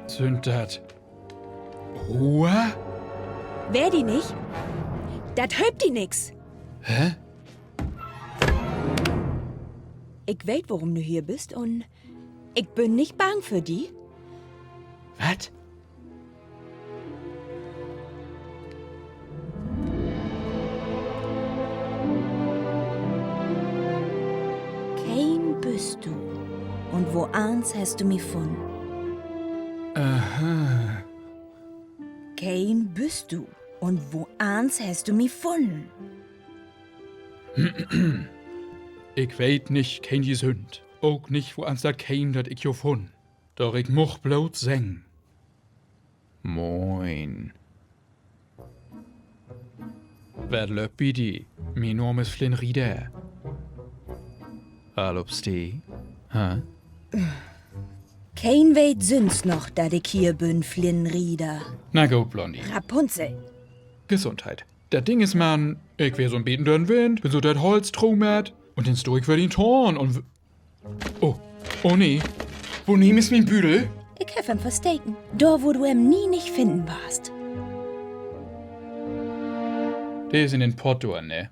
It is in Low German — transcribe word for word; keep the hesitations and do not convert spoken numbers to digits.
Sünd dat Hoor? Weer di nich. Dat helpt di nix. Hä? Ik weet, worüm du hier büst, un ik bün nich bang för di. Wat? Keen büst du, un woans hest du mi funnen? Aha. Keen büst du, un woans hest du mi funnen? Ik weet nich, keen ji sünd. Ok nich, woans dat keem, dat ik jo funn. Doch ik much bloot seggen: Moin. Wat löppt bi di? Mien Naam is Flynn Rieder. All op Stee? Ha? Keen weet sünst noch, dat ik hier bün, Flynn Rieder. Na goot, Blondie. Rapunzel. Gesundheit. Dat Ding is man, ik weer so'n beten dör'n Wind, bün so dör 't Holt strummert un denn stah ik vör dien Toorn un w-, oh, oh nee. Woneem is mien Büdel? Ik heff em versteken. Dor, wo du em nie nich finnen warrst. De is in den Pott dor, ne?